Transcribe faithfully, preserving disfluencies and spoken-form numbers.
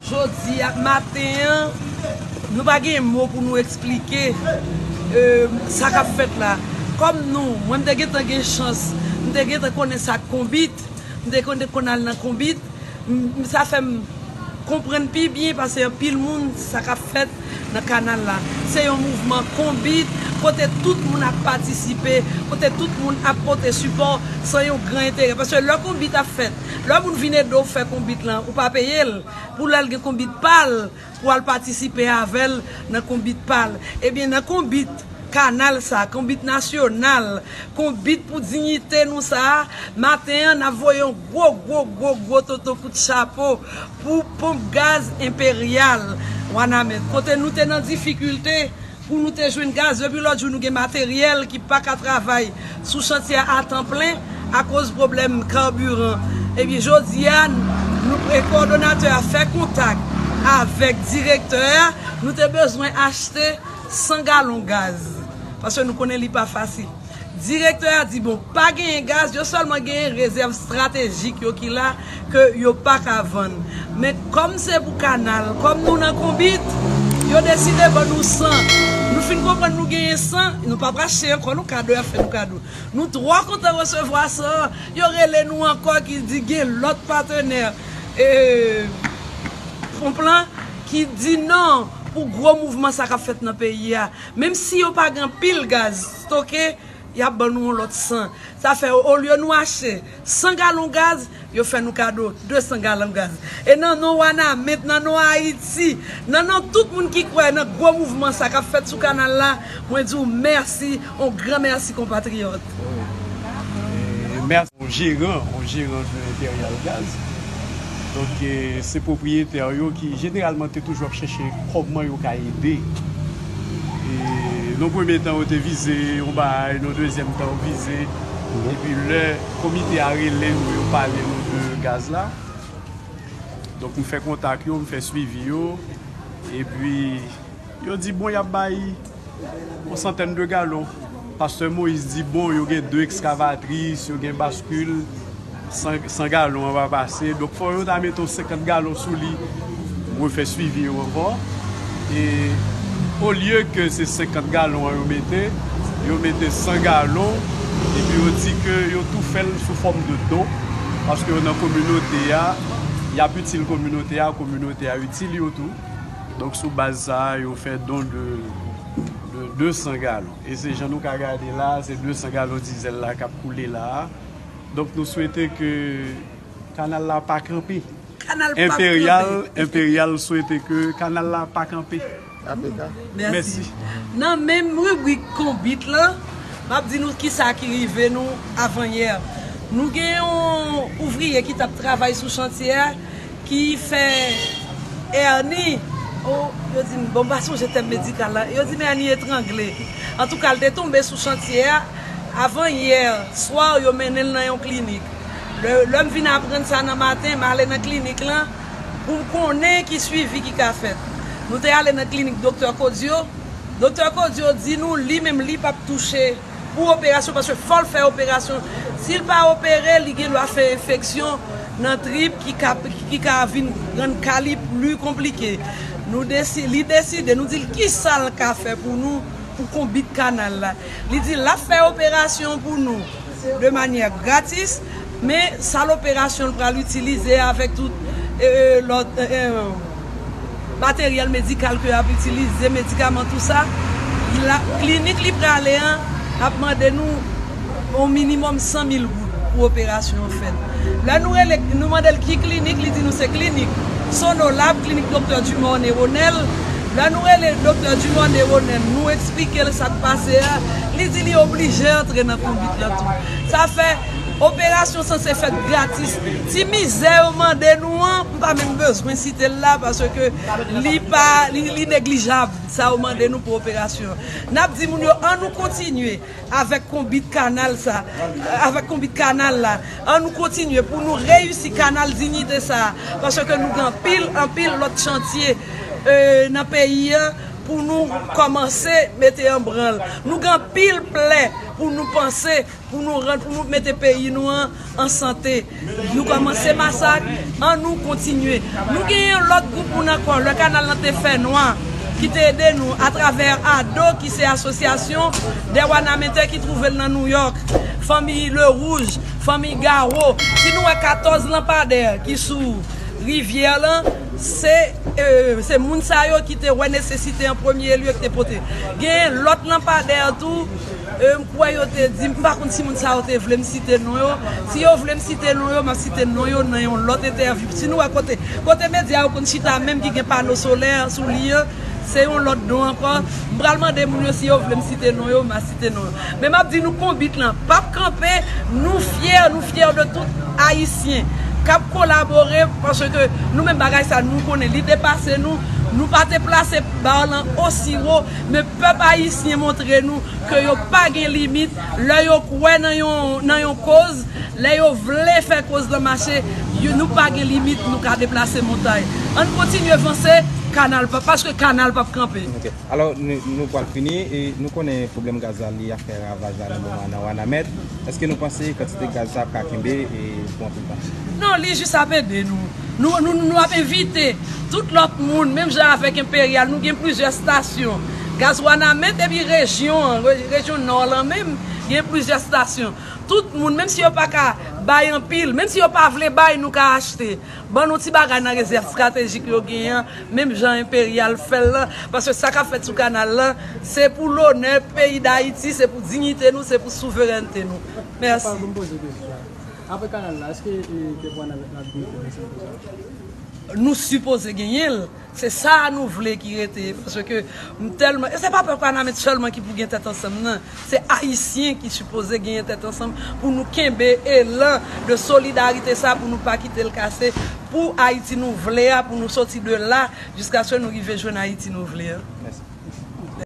Jodi a maten an, nou pa gen mo pou nou eksplike e, sa k ap fèt la. Kòm nou, mwen m te gentan gen chans, m te gentan konnen sa k konbit, m te konn, konn al nan konbit, m, m, sa fè m konprann pi byen, paske anpil moun, sa k ap fèt nan kanal la. Se yon mouvman konbit, kote tout moun ap patisipe, kote tout moun ap pote sipò san yon gran enterè. Paske lè konbit ap fèt, lè moun vin ede w fè konbit lan, ou pa peye l. Pou l al gen konbit pa l, pou al patisipe avè l nan konbit pa l. Ebyen, nan konbit kanal sa, konbit nasyonal, konbit pou diyite nou sa a, maten an, n ap voye yon gwo, gwo, gwo, gwo toto kout chapo pou ponp gaz Enperyal Wanament. Kote nou te nan difikilte pou nou te jwenn gaz, depi lòt jou nou gen materyèl ki pa ka travay sou chantye a atan plen akoz pwoblèm kabiran. Ebyen, jodi a, nou, e, kowòdonatè a fè kontak avèk direktè a, nou te bezwen achte san galon gaz, paske nou konnen li pa fasil. Direktè a di, bon, pa genyen gaz, yo sèlman genyen rezèv estratejik yo ki la, ke yo pa ka vann. Men kòm se pou kanal, kòm nou nan konbit, yo deside ban nou san. Nou fin konprann nou genyen san, nou p ap achte ankò, nou kado, y ap fè nou kado. Nou twò kontan resevwa san an. Yo rele nou ankò ki di gen lòt patenè, e, ponp lan, ki di non pou gwo mouvman sa k ap fèt nan peyi a. Menm si yo pa gen anpil gaz stoke, y ap ban nou yon lòt san. Sa fè, olye nou achte san galon gaz, yo fè nou kado de san galon gaz. E nan non Wanament, nan non Ayiti, nan non tout moun ki kwè nan gwo mouvman sa k ap fèt sou kanal la, mwen di w mèsi, yon gran mèsi, konpatriyòt. E mèsi. Yon jeran, yon jeran de Imperial Gaz. Donk, e, se pwopriyetè yo ki jeneralman te toujou ap chèche kòman yo ka ede. E, nan premye tan, yo te vize yon bagay, nan dezyèm tan, yo vize. Epi lè komite a rele nou, yo pale nou de gaz la. Donk, m fè kontak yo, m fè swivi yo. Epi, yo di, bon, y ap bay yon santèn de galon. Pastè Moïse di, bon, yo gen de ekskavatris, yo gen baskil, san, san galon an pa pase. Donk, fò yo ta mete yon senkant galon sou li. Mwen fè swivi yo ankò. E olye ke se senkant galon an yo mete, yo mete san galon, epi yo di ke yo tou fè l sou fòm de don, paske yo nan kominote a, y ap itil kominote a, kominote a itil yo tou. Donk, sou baz sa a, yo fè don de, de de san galon. E se jan nou ka gade la, se de san galon dizèl la k ap koule la a. Donk, nou swete ke kanal la pa kanpe. Kanal p ap kanpe. Enperyal swete ke kanal la pa kanpe. Mèsi. Nan menm ribrik konbit lan, m ap di nou kisa ki rive nou avanyè. Nou gen yon ouvriye ki t ap travay sou chantye a ki fè èni, o, yo di m, bon, m pa sonje tèm medikal la, yo di m èni etrangle. Antouka, l te tonbe sou chantye a, avanyè swa, yo mennen l nan yon klinik. Lè, lè m vin aprann sa nan maten, m ale nan klinik lan pou m konnen ki swivi ki ka fèt. Nou te ale nan klinik Doktè Kodio. Doktè Kodio di nou, li menm, li p ap touche pou operasyon, paske fò l fè operasyon. Si l pa opere, li gen dwa fè enfeksyon nan trip ki ka, ki ka vin rann ka li pli konplike. Nou desi-, li deside, nou di l kisa l ka fè pou nou, pou konbit kanal la. Li di l ap fè operasyon pou nou de manyè gratis, men sal operasyon l pral itilize avèk tout, e, e, lòt, e, e, materyèl medikal ke y ap itilize, medikaman, tou sa, la, klinik li prale an ap mande nou yon minimòm san mil goud pou operasyon an fèt. Lè nou rele, nou mande l ki klinik, li di nou se klinik Sonolab, klinik Doktè Dumornay Ronel. Lè nou rele Doktè Dumornay Ronel, nou eksplike l sa k pase a, li di li oblije antre nan konbit lan tou. Sa fè, operasyon sanse fèt gratis. Ti mizè yo mande nou an, m pa menm bezwen site l la, paske li pa, li, li neglijab, sa yo mande nou pou operasyon an. N ap di moun yo, ann nou kontinye avèk konbit kanal sa, avèk konbit kanal la. Ann nou kontinye pou nou reyisi kanal Diyite sa, paske nou gen anpil, anpil lòt chantye, e, nan peyi an, pou nou kòmanse mete an branl. Nou gen anpil plè pou nou panse, pou nou rann, pou nou mete peyi nou an an sante. Nou kòmanse masak, ann nou kontinye. Nou gen yon lòt gwoup moun ankò, lè kanal lan te fè nwa, ki te ede nou atravè ado, ki se asosyasyon dè Wanamentè ki twouve l nan Nouyòk, fanmi Lewouj, fanmi Gawo. Si nou wè katòz lanpadè ki sou rivyè lan, se, e, se moun sa yo ki te wè nesesite an premye lye ki te pote. Gen lòt lanpadè tou, e, m kwè yo te di, m pa konn si moun sa yo te vle m site non yo. Si yo vle m site non yo, m ap site non yo nan yon lòt entèvyou. Si nou wè kote, kote medya yo konn chita menm ki gen pano solè sou li an, se yon lòt don ankò. M pral mande moun yo si yo vle m site non yo, m a site non yo. Men m ap di nou konbit lan p ap kanpe, nou fyè, nou fyè de tout Ayisyen k ap kolabore, paske nou menm bagay sa nou konnen, li depase nou, nou pa te plase ba lan osi wo, men pèp ayisyen montre nou ke yo pa gen limit, lè yo kwè nan yon, nan yon koz, lè yo vle fè koz lan mache, yo, nou pa gen limit, nou ka deplase montay. Ann kontinye vanse, kanal p ap, paske kanal p ap kanpe. Ok. Alò, nou, nou pral fini, e nou konnen pwoblèm gaz la, li ap fè ravaj la nan moman nan Wanament. Èske nou panse kantite gaz sa ap ka kenbe, e, pou anpil tan? Non, li jis ap ede nou. Nou, nou, nou ap envite tout lòt moun, menm jan avèk Enperyal, nou gen plizyè estasyon. Gaz Wanament epi rejyon an, re-, rejyon Nò lan menm, gen plizyè estasyon. Tout moun, menm si yo pa ka bay anpil, menm si yo pa vle bay, nou ka achte. Ban nou ti bagay nan rezèv estratejik yo genyen an, menm jan Enperyal fè l lan, paske sa k ap fèt sou kanal lan, se pou lonè peyi Dayiti, se pou diyite nou, se pou souverènte nou. Mèsi. Apre kanal la, èske, e, Kep Wanament la ap gen konneksyon konsa? Nou sipoze genyen l. Se sa nou vle ki rete, paske m tèlman, e se pa pèp Wanament sèlman ki pou gen tèt ansanm nan, se Ayisyen ki sipoze genyen tèt ansanm pou nou kenbe elan de solidarite sa, pou nou pa kite l kase, pou Ayiti nou vle a, pou nou soti de la, jiskaske nou rive jwenn Ayiti nou vle a. Mèsi.